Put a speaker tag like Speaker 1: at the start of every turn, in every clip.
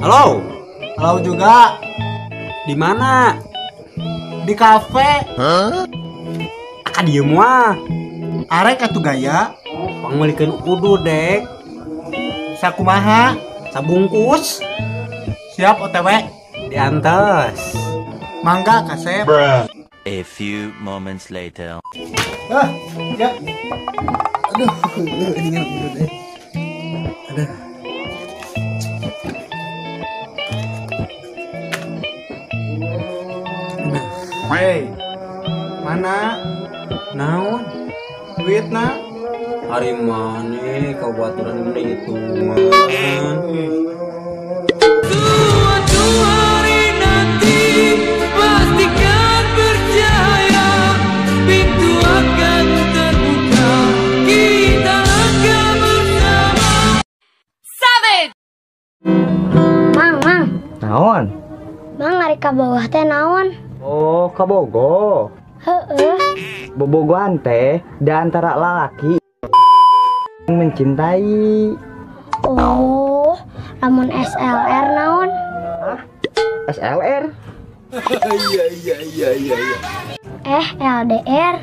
Speaker 1: Halo.
Speaker 2: Halo juga.
Speaker 1: Di mana?
Speaker 2: Di kafe.
Speaker 1: Hah? Ka dieu mah.
Speaker 2: Arek atuh gaya.
Speaker 1: Pangmeulikeun udu, Dek.
Speaker 2: Sakumaha?
Speaker 1: Sabungkus.
Speaker 2: Siap OTW.
Speaker 1: Diantos.
Speaker 2: Mangga kasep.
Speaker 3: A few moments later.
Speaker 2: Ah, ya. Aduh, ini deh. Aduh. Hey, mana?
Speaker 1: Naon?
Speaker 2: Duitna?
Speaker 1: Hari mana kabaturan ini hitungan.
Speaker 4: Suatu hari nanti pastikan percaya pintu akan terbuka, kita akan bersama. Savage.
Speaker 5: Mang, mang.
Speaker 6: Naon?
Speaker 5: Mang ari ka bawah teh naon?
Speaker 6: Oh, kabogo.
Speaker 5: Heeh.
Speaker 6: Bobogohan teh di antara lalaki mencintai.
Speaker 5: Oh, lamun SLR naon?
Speaker 6: Hah? SLR?
Speaker 2: Iya.
Speaker 5: LDR.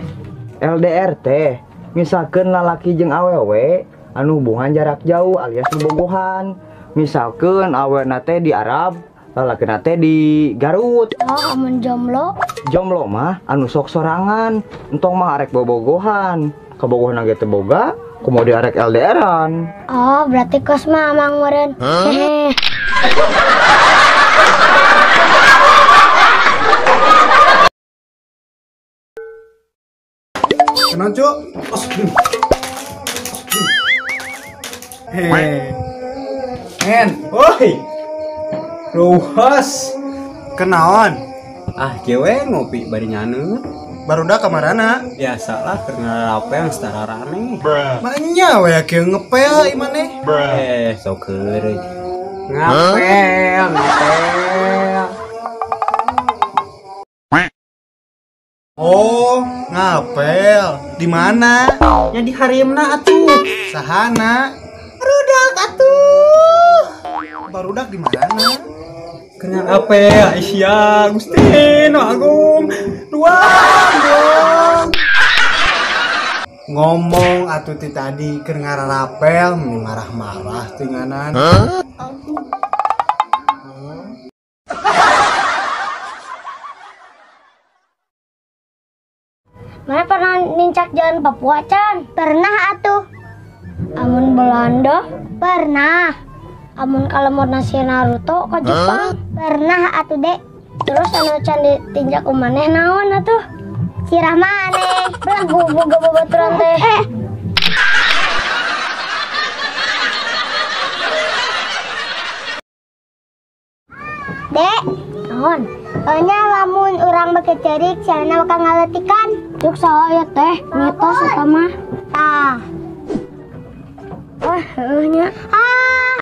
Speaker 6: LDR teh misalkan lalaki jeung awewe anu hubungan jarak jauh alias bobogohan. Misalkan awena teh di Arab, lalaki teh di Garut.
Speaker 5: Oh, amun jomblo?
Speaker 6: Jomblo mah anu sok sorangan, entong mah arek bobogohan. Kabogohan ge teu boga, komo di arek LDR-an.
Speaker 5: Oh, berarti kos mah amang meureun. Hehe.
Speaker 2: Kenon, Cuk. Hehe. Men, oi. Ruhas. Kenaon?
Speaker 1: Ah, cewek ngopi bari nyaneut.
Speaker 2: Barudak kamarana?
Speaker 1: Biasalah keur ngarapel setara rame.
Speaker 2: Manya we kieu ngepel ieu maneh.
Speaker 1: Sok heureuy. Ngapel, ngapel.
Speaker 2: Oh, ngapel. Di mana?
Speaker 1: Ya di harimna atuh.
Speaker 2: Sahana? Barudak atuh. Barudak di mana?
Speaker 1: Kenang apel, Aisyah, Gusti, no Agung, duang.
Speaker 2: Ngomong atuh ti tadi keur ngararapel, meni marah-marah tinganan.
Speaker 3: Huh?
Speaker 5: Mana pernah nincak jalan Papua, Chan? Pernah atuh. Amun Belanda? Pernah. Amun kalau nasi Naruto ke Jepang? Pernah atuh, Dek. Terus anu can ditinjak kumaneh naon atuh? Sirah maneh. Belagu boga babaturan teh. Dek, naon? Nya lamun urang beuki ceurik cenah bakal ngaletikan. Cuk saha ya teh, mitos eta mah. Tah. Wah, heueuh nya. Ah.